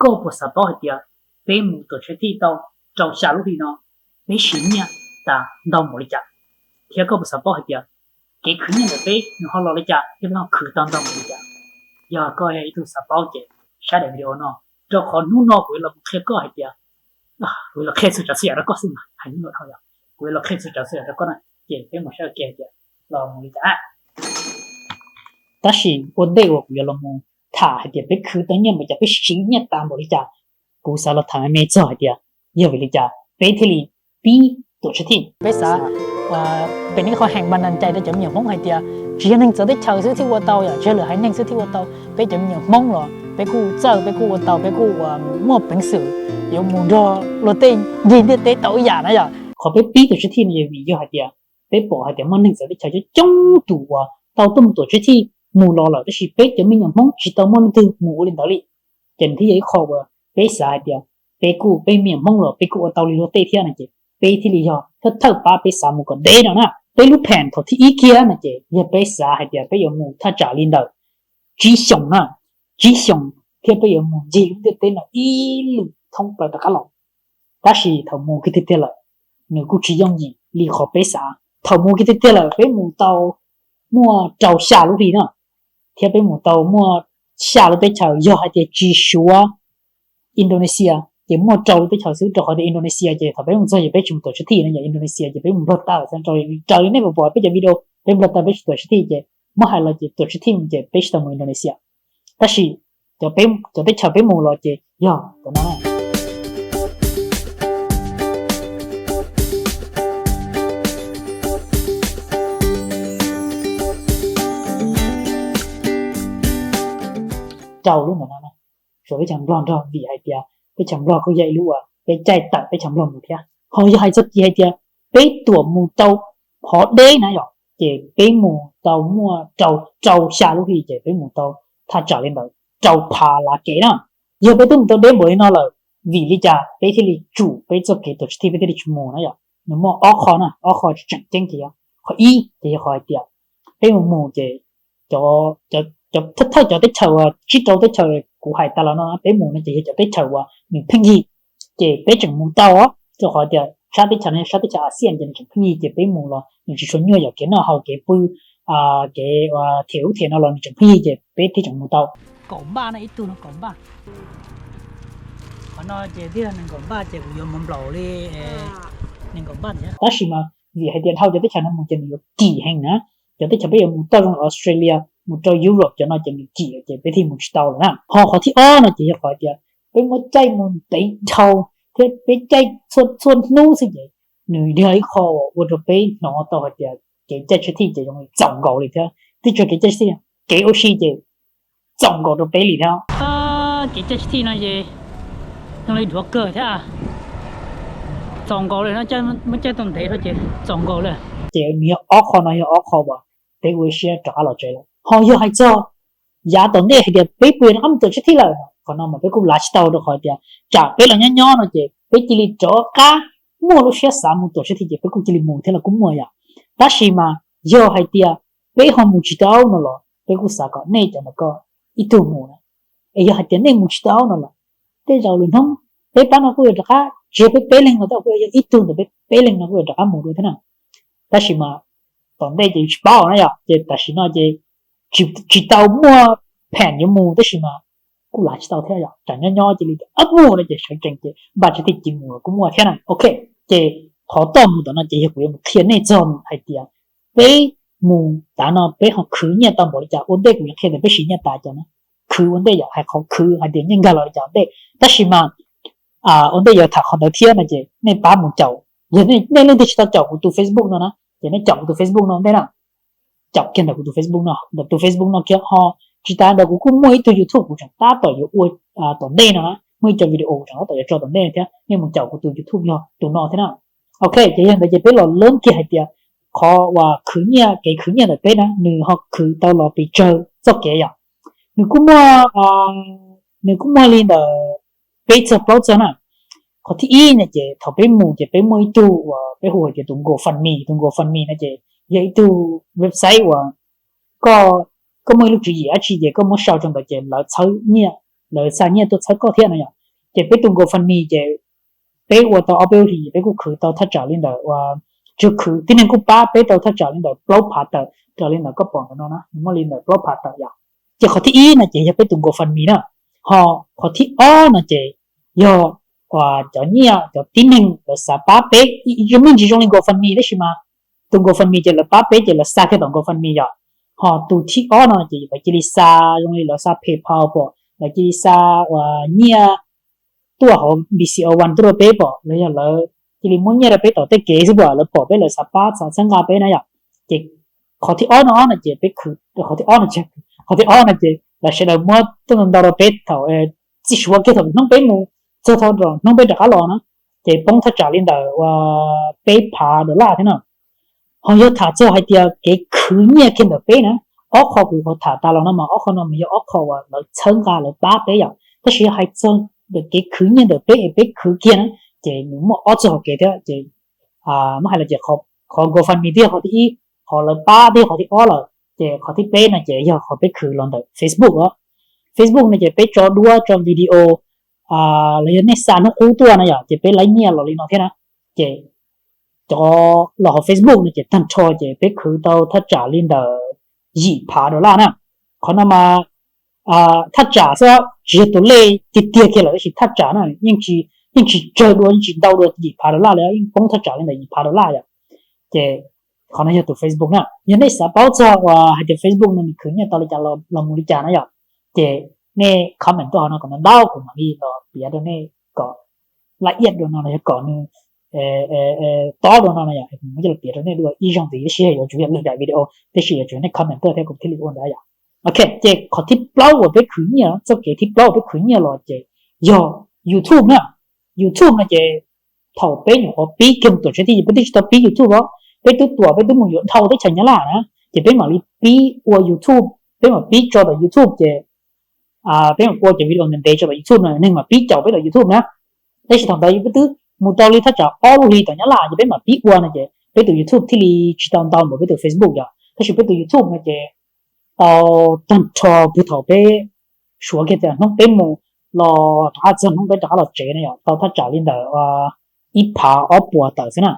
Koj puas xav paub hais tias peb mus tuam tshiab thij tau rau xya lub hli no, peb siv nyiaj tas ntau npaum li cas? Thiab koj puas xav paub hais tias kev khwv nyiaj ntawm peb nws ho los li cas thiab peb ho khwv tau ntau npaum li cas? Yog koj yog ib tug xav paub ces saib daim video no, rau qhov hnub no kuv yuav los qhia koj hais tias, kuv yuav los qhia txhua tsav txhua yam rau koj xwb mas hais hnub no dhau yog, kuv yuav los qhia txhua tsav txhua yam rau koj na. Ces peb mus saib ua ke hais tias los mus li cas. Tab sis ua ntej uas kuv yuav los mus tham hais tias peb khwv tau nyiaj npaum cas, peb siv nyiaj tas npaum li cas, kuv xav los tham me me txog hais tias yog vim li cas peb thiaj li pib tuam tshiab thij. Peb xav peb neb qhov heem npas nas cais rau cov me nyuam Hmoob hais tias tsis yog neeg txawv teb chaws xwb thiaj ua tau yom, tsis yog lwm haiv neeg xwb thiaj ua tau. Peb cov me nyuam Hmoob los peb kuj txawj, peb kuj ua tau, peb kuj muaj peev xwm yuav mus nrog luag tej ncig ntiaj teb tau ib yam na yom. Qhov peb pib tuam tshiab thij no yog vim yog hais tias peb pom hais tias muaj neeg txawv teb chaws coob coob tus uas tau tuaj mus tuam tshiab thij mus los lawm, tab sis peb cov me nyuam Hmoob tsis tau muaj leej twg mus ua li ntawd li. Ces nws thiaj yog ib qho uas peb xav hais tias peb kuj, peb me nyuam Hmoob los peb kuj ua tau li luag tej thiab no ces peb thiaj li yog thawj thawj pab peb xav mus kom deb no na. Peb lub pheem thaum thib ib kiag no ces yog peb xav hais tias peb yuav mus thaj tsam li ntawm tsib xyoos na, tsib xyoos thiab peb yuav mus ncig lub ntiaj teb no ib lwm thoob plaws rov qab los. Tab sis thaum mus kiag tiag tiag lawm, nws kuj tsis yooj yim li qhov peb xav. Thaum mus kiag tiag tiag lawm peb mus tau muaj rau xya lub hli na, thiab peb mus tau muaj xya lub teb chaws, yog hais tias tsis suav Indonesia ces muaj rau lub teb chaws xwb, rau qhov tias Indonesia ces thaum peb mus txog ces peb tsis mus tuam tshiab thij no, yog Indonesia ces peb mus nplog tawm, raws li nej pom peb cov video peb nplog tawm peb tsis tuam tshiab thij ces muab hais los ces tuam tshiab thij ces peb tsis tau mus Indonesia. Tab sis cov teb chaws peb mus los ces yog cov no. Rau lub ntawm no, suav peb chaws nplog nrog vim hais tias peb chaws nplog kuj yog ib lub uas peb caij tawm peb chaws nplog mus thiab. Ho yog hais txog kis hais tias peb tuam mus tau qhov deb na yom, ces peb mus tau muaj rau, rau xya lub hli ces peb mus tau thaj tsam li ntawm rau phav lav kev na. Yog peb twb mus tau deb npaum li no lawm, vim li cas peb thiaj li tsum peb txoj kev tuam tshiab thij peb thiaj li tsis mus na yom? Nws muaj ob qho na, ob qho tseem ceeb ces yog qhov ib ces yog qhov hais tias peb mus mus ces cov, thawj thawj cov teb chaws uas tsib rau teb chaws kuv hais tas los no peb mus no ces yog cov teb chaws uas nws pheej yig, ces peb tseem mus tau, rau qhov tias sab teb chaws no yog sab teb chaws Asia ces nws tseem pheej yig ces peb mus los nws tsis tshua nyuaj yom, kev noj haus kev pw, kev them ub them no los nws tseem pheej yig ces peb thiaj tseem mus tau. Kaum npaj no, ib tug no kaum npaj. Qhov no ces thiaj nees nkaum npaj ces kuv yuav mus nplaum li nees nkaum npaj thiab. Tab sis mas vim hais tias dhau cov teb chaws no mus ces nws yuav kim heev na. Cov teb chaws peb yuav mus toj zoo Australia, mus rau Europe cov no ces nws kim lawm ces peb thiaj mus tsis tau lawm na. Ho qhov thib ob no ces yog qhov tias peb muab caij mus ntev dhau thiab peb caij txhua txhua hnub xwb ces nws yog ib qho uas ua rau peb hnov tau hais tias kev caij tshiab thij ces zoo li txaus nkaus li thiab. Twb tsis kev caij tshiab thij, kev ua si ces txaus nkaus rau peb li thiab. Kev caij tshiab thij no ces zoo li dhuav kawg thiab. Txaus nkaus li no, muab caij tau ntev dhau ces txaus nkaus li. Ces nws yog ob qho no yog ob qho uas peb ua siab rov qab los tsev lawm. Ho yog hais txog yav tom ntej hais tias peb puas yuav rov qab mus tuam tshiab thij lawm, qhov no mas peb kuj lav tsis tau rau qhov tias tsam peb los nyob nyob no ces peb cia li rov qab muaj lub siab xav mus tuam tshiab thij ces peb kuj cia li mus thiab los kuj muaj yom. Tab sis mas yog hais tias peb ho mus tsis tau no los peb kuj xav kom nej cov ntawm ko ib tug mus na. Es yog hais tias nej mus tsis tau no los tej zaum lwm hnub peb pab no kuj yuav rov qab, tsis yog peb peb leeg no tab kuj yog ib tug ntawm peb peb leeg no kuj yuav rov qab mus dua thiab na. Tab sis mas tom ntej ces tsis paub na yom, ces tam sim no ces tsis tau muaj pheem yuav mus tab sis mas kuj lav tsis tau thiab yom, tsam nyob nyob cia li tias ab mus no ces sawv tsees ces npaj tshiab thij cia li mus los kuj muaj thiab na. Ok, ces qhov toj mus tom no ces yog kuv yuav mus qhia nej txog hais tias peb mus tav no peb ho khwv nyiaj tau npaum li cas. Ua ntej kuv yuav qhia tias peb siv nyiaj tas cas na, khwv ua ntej yom, hais qhov khwv hais tias nyiaj nkag los li cas ua ntej. Tab sis mas ua ntej yuav tham qhov ntawd thiab no ces nej pab mus caum, yog nej leej twg tsis tau caum kuv tus Facebook no na ces nej caum kuv tus Facebook no ua ntej na. Caum kiag ntawm kuv tus Facebook no, ntawm tus Facebook no kiag ho tsis tas ntawd kuv kuj muaj ib tug YouTube kuv tseem tab tom yuav ua tom ntej no na, muaj ib co video kuv tseem tab tom yuav tso tom ntej thiab, nej mus caum kuv tus YouTube yog tus no thiab na. Ok, ces yog ntawd ces peb los leeb kiag hais tias qhov uas khwv nyiaj, kev khwv nyiaj ntawm peb na nws ho khwv tau los pes tsawg txoj kev yom. Nws kuj muaj, nws kuj muaj li ntawm peb txog plaub txog na. Qhov thib ib no ces thaum peb mus ces peb muaj ib tug uas peb hu hais tias tus GoFundMe, tus GoFundMe no ces yog ib tug website uas koj, koj muaj ib lub tswv yim dab tsi ces koj muab sau rau ntawd ces lawv txhawb nyiaj, lawv xa nyiaj tuaj txhawb koj thiab no yom. Ces peb tus GoFundMe ces peb ua tau ob peb lub hlis peb kuj khwv tau thaj tsam li ntawm uas, tsuas khwv tib neeg kuj pab peb tau thaj tsam li ntawm plaub phav tawm raws li ntawm koj pom ntawm no na, nws muaj li ntawm plaub phav tawm yom. Ces qhov thib ib no ces yog peb tus GoFundMe na, ho qhov thib ob no ces yog uas cov nyiaj cov tib neeg lawv xav pab peb, yeej muaj ntsis zoo li GoFundMe tab sis mas tus GoFundMe ces lawv pab peb ces lawv xa kiag tom GoFundMe yom. Ho tus thib ob no ces lawv cia li xa zoo li lawv xa PayPal pom, lawv cia li xa uas nyiaj tuaj hauv B C O One tuaj rau peb pom, los yog lawv cia li muab nyiaj rau peb tom tej kev xwb pom, lawv pom peb lawv xav pab xav txhawb nqa peb na yom. Ces qhov thib ob no no ces peb khwv, qhov thib ob no, qhov thib ob no ces lawv sawv daws muab tuaj ntau ntau rau peb thaum txij suav kiag thaum hnub peb mus txog thaum hnub peb rov qab los na, ces poob thaj tsam li ntawm uas peb phav dollar thiab na. Ho yog tham txog hais tias kev khwv nyiaj kiag ntawm peb na, ob qho kuv qhov tham tas los no mas ob qho no mas yog ob qho uas lawv txhawb nqa lawv pab peb yom, tab sis yog hais txog ntawm kev khwv nyiaj ntawm peb es peb khwv kiag na, ces nws muaj ob txoj hau kev thiab ces muab hais los ces qhov GoFundMe twb yog qhov thib ib, qhov lawv pab twb yog qhov thib ob lawm, ces qhov thib peb no ces yog qhov peb khwv los ntawm Facebook os. Facebook no ces peb tso duab tso video los yog nej xa hnub qub tuaj na yom, ces peb laib nyiaj los li no thiab na. Ces cov los hauv Facebook no ces tag nrho ces peb khwv tau thaj tsam li ntawm yim phav dollar na. Qhov no mas thaj tsam xwb, tsis yog tus lej tiag tiag kiag lawm tab sis thaj tsam na, yeej tsis tsawg dua yeej tsis ntau dua yim phav dollar li, yeej poob thaj tsam li ntawm yim phav dollar yom. Ces qhov no yog tus Facebook na, yog nej xav paub txog uas hais tias Facebook no nws khwv nyiaj tau li cas los mus li cas na yom, ces nej comment tuaj hauv no kom ntau ntau kuv mam li los piav rau nej kom laj iab dua no los yog kom nws tob dua no no yom, kuv muab coj los piav rau nej dua ib zaug ntxiv tab sis yuav tsum yog lwm daim video tab sis yuav tsum nej comment tuaj thiab kuv thiaj li ua ntawd yom. Ok, ces qhov thib plaub uas peb khwv nyiaj, txoj kev thib plaub uas peb khwv nyiaj los ces yog YouTube na. YouTube no ces thaum peb nyuam qhuav pib kiag mus tuam tsev twj ywm peb twb tsis tau pib YouTube os, peb twb tuam peb twb mus yuav dhau teb chaws Nyab Laj na, ces peb mam li pib ua YouTube, peb mam pib tso tom YouTube ces peb mam ua cov video ntev ntev tso tom YouTube no neeg mam pib caum peb tom YouTube na. Tab sis thaum ntawd peb twb mus tau li thaj tsam ob lub hlis tom Nyab Laj ces peb mam pib ua no ces peb tus YouTube thiaj li tsis tau ntau npaum peb tus Facebook yom. Tab sis peb tus YouTube no ces tau tag nrho puag thaum peb suav kiag tias hnub peb mus los rov qab txog hnub peb rov qab los tsev na yom, tau thaj tsam li ntawm ib phav ob puas tawm xwb na.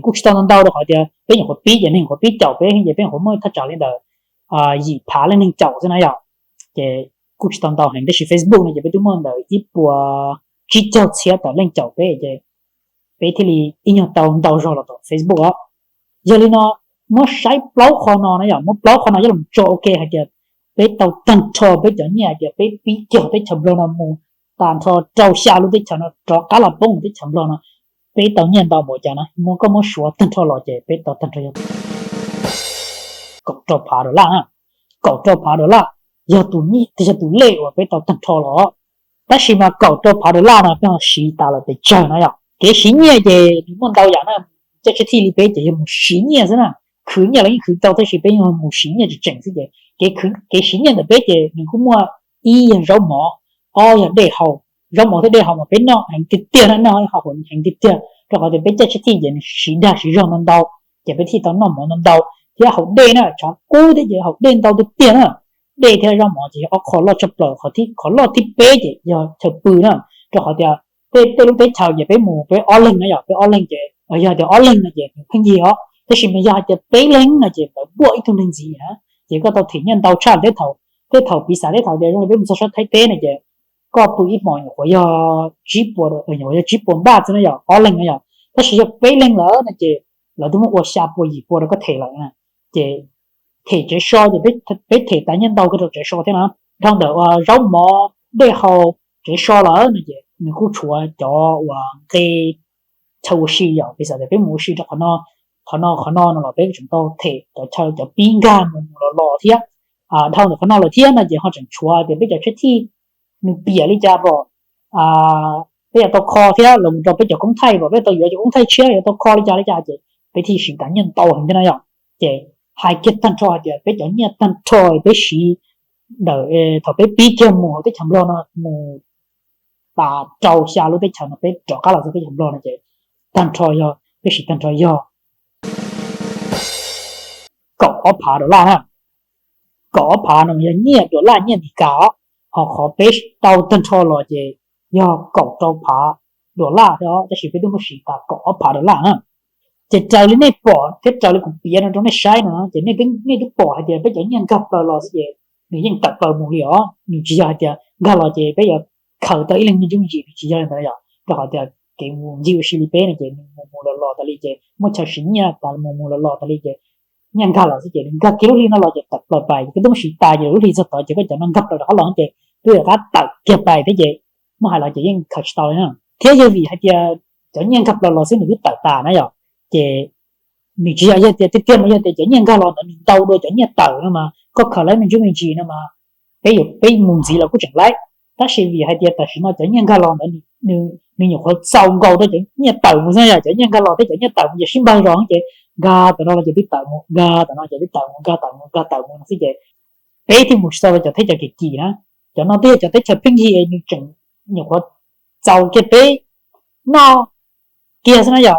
Kuj tsis tau ntau ntau rau qhov tias peb nyuam qhuav pib ces neeg nyuam qhuav pib caum peb ces peb nyuam qhuav muaj thaj tsam li ntawm yim phav leej neeg caum xwb na yom. Ces kuj tsis tau ntau heev tab sis Facebook no ces peb twb muaj ntawm ib puas tsib caug txhiab tawm leej caum peb ces peb thiaj li ib nyuag tau ntau zog los tom Facebook os. Yog li no muab saib plaub qho no na yom, muab plaub qho no coj los tso ua ke hais tias peb tau tag nrho peb cov nyiaj hais tias peb pib kiag teb chaws Nplog no mus tag nrho rau xya lub teb chaws no rov qab los poob teb chaws Nplog no, peb tau nyiaj ntau npaum cas na, muab koj muab suav tag nrho los ces peb tau tag nrho yog kaum rau phav dollar na. Kaum rau phav dollar yog tus, yog tus lej uas peb tau tag nrho los. Tab sis mas kaum rau phav dollar no peb ho siv tas lawm pes tsawg no yom. Kev siv nyiaj ces nws muaj ntau yam na, caj tsib thij li peb ces yog mus siv nyiaj xwb na. Khwv nyiaj los yeej khwv tau tab sis peb yog mus siv nyiaj tseem tseem xwb ces kev siv nyiaj ntawm peb ces nws kuj muaj ib yog zaub mov, ob yog dej haus. Zaub mov thiab dej haus mas peb noj heev tiag tiag na, noj haus heev tiag tiag rau qhov tias peb caj tsib thij ces nws siv dag siv zog ntau ntau, ces peb thiaj tau noj mov ntau ntau thiab haus dej na, tshav kub thiab ces haus dej ntau tiag tiag na. Dej thiab zaub mov ces yog ob qho loj tshaj plaws. Qhov loj thib peb ces yog chaw pw na, rau qhov tias tej lub teb chaws ces peb mus peb ob leeg na yom, peb ob leeg ces yog tias ob leeg no ces nws pheej yig os, tab sis mas yog hais tias peb leeg no ces lawv npuaj ib tug neeg ntxiv na, ces koj tau them nyiaj ntau tshaj. Tej thaum piv xam tej thaum tias zoo li peb mus txog sab Thaib teb no ces koj pw ib hmos nyuam qhuav yog tsib puas, nyuam qhuav yog tsib puas npaj xwb na yom, ob leeg na yom. Tab sis yog peb leeg lawm no ces lawv twb muab ua xya puas yim puas rau koj them lawm na. Ces them tsev so ces peb them tas nyiaj ntau kawg rau tsev so thiab na. Dhau ntawm uas zaub mov dej haus tsev so lawm no ces nws kuj tshuav cov uas nqe chaw ua si yom, piv xam tias peb mus ua si rau qhov no qhov no no los peb tseem tau them cov chaw cov pib nkag mus mus los los thiab. Dhau ntawm qhov no lawm thiab no ces ho tseem tshuav tias peb cov tsib thij nws piam li cas pom, peb yuav tau kho thiab los mus rau peb cov koob thaij pom peb tau yuav cov koob thaij tshiab yuav tau kho li cas li cas ces peb thiaj siv tas nyiaj ntau heev thiab na yom. Ces hais kiag tag nrho hais tias peb cov nyiaj tag nrho peb siv ntawm thaum peb pib kiag mus hauv teb chaws Nplog no mus tas rau xya lub teb chaws no peb rov qab los txog teb chaws Nplog no ces tag nrho yog peb siv tag nrho yog kaum ob phav dollar na. Kaum ob phav no yog nyiaj dollar nyiaj Amelikas os. Ho qhov peb tau tag nrho los ces yog kaum rau phav dollar thiab, tab sis peb twb muab siv tas kaum ob phav dollar na. Ces raws li nej pom thiab raws li kuv piav no rau nej saib no ces nej twb pom hais tias peb cov nyiaj nkag plaws los xwb ces nws yeej tawm plaws mus li os, nws tsis yog hais tias nkag los ces peb yuav khaws tau ib leeg me ntsis me ntsis, nws tsis yog li ntawd yom. Rau qhov tias kev mus ncig ua si li peb no ces nws mus mus los los tas li ces muaj chaw siv nyiaj tas mus mus los los tas li ces nyiaj nkag los xwb ces nws nkag kiag lub hli no los ces tawm plaws pais, ces koj twb muab siv tas ces lub hli txog tod ces koj cov no nkag plaws rov qab los ces twb rov qab tawm kiag pais thiab ces muab hais los ces yeej khaws tsis tau li na. Thiab yog vim hais tias cov nyiaj nkag plaws los xwb nws twb tawm tas na yom, ces nws tsis yog, yog tias tiag tiag mas yog tias cov nyiaj nkag los ntawd nws ntau dua cov nyiaj tawm no mas koj khaws laib me ntsis me ntsis no mas peb yuav, peb mus ntxiv los kuj tseem laib. Tab sis vim hais tias tam sim no cov nyiaj nkag los ntawd nws nyuam qhuav txaus nkaus rau cov nyiaj tawm mus xwb yom, cov nyiaj nkag los thiab cov nyiaj tawm mus ces sib npawg zos ces nkag tam no los ces twb tawm mus, nkag tam no ces twb tawm mus, nkag tawm mus, nkag tawm mus no xwb ces peb thiaj mus tsis tau rau cov teb chaws kim kim na. Cov no twb yog cov teb chaws pheej yig es nws tseem nyuam qhuav txaus kiag peb noj kiag xwb na yom,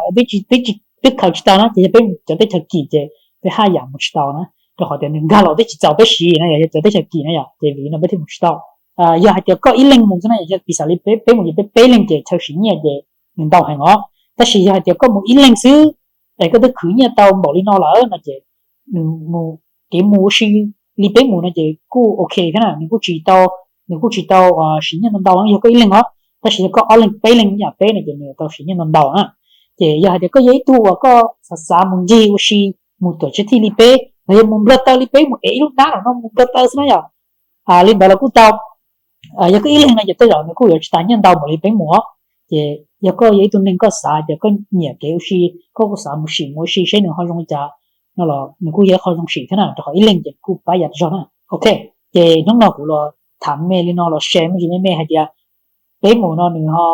twb khaws tsis tau na ces yog peb mus cov teb chaws kim ces peb haj yam mus tsis tau na, rau qhov tias nws nkag los twb tsis txaus peb siv na yom, yog cov teb chaws kim na yom, ces vim no peb thiaj mus tsis tau. Yog hais tias koj ib leeg mus xwb na yom, yog piv xam li peb, peb mus ces peb peb leeg ces chaw siv nyiaj ces nws ntau heev os. Tab sis yog hais tias koj mus ib leeg xwb es koj twb khwv nyiaj tau npaum li no lawm no ces nws mus, kev mus ua si li peb mus no ces kuj ok thiab na, nws kuj tsis tau, nws kuj tsis tau siv nyiaj ntau ntau yog koj ib leeg os. Tab sis yog koj ob leeg peb leeg ib yam peb no ces nws tau siv nyiaj ntau ntau na. Ces yog hais tias koj yog ib tug uas koj xav xav mus ncig ua si, mus tuam tsev thij li peb los yog mus nplog taw li peb, mus ev ib lub nab los no mus nplog taw xwb na yom, li ntawd los kuj tau. Yog koj ib leeg no ces tej zaum nws kuj yuav tsis tas nyiaj ntau npaum li peb mus os. Ces yog koj yog ib tug neeg koj xav tias koj nyiam kev ua si, koj kuj xav mus sim mus ua si seb nws ho zoo li cas no los nws kuj yog ib qho zoo sim thiab na, rau qhov ib leeg ces kuj pab yam zog na. Ok, ces hnub no kuv los tham me li no los share me ntsis me me hais tias peb mus no nws ho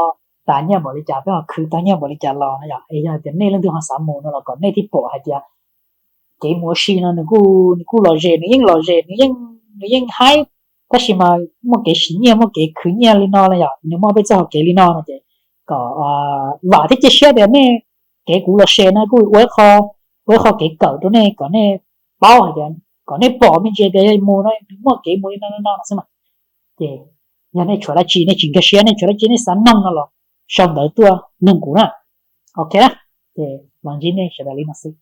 tas nyiaj npaum li cas, peb ho khwv tau nyiaj npaum li cas los no yom. Es yog tias nej leej twg ho xav mus no los kom nej thiaj pom hais tias kev mus ua si no nws kuj, nws kuj lom zem, nws yeej lom zem, nws yeej, nws yeej haib. Tab sis mas muaj kev siv nyiaj, muaj kev khwv nyiaj li no no yom, nws muaj peb txoj hau kev li no no ces kom vam thiab cia siab tias nej, kev kuv los share no kuj ua ua ib qho kev kawm rau nej kom nej paub hais tias, kom nej pom me ntsis tias yog mus no nws muaj kev mus li no no no xwb mas. Ces yog nej tshuav dab tsi nej tsis nkag siab, nej tshuav dab tsi nej xav noog no los sau ntawv tuaj noog kuv na. Ok na, ces los ntsib nej sawv daws li no xwb.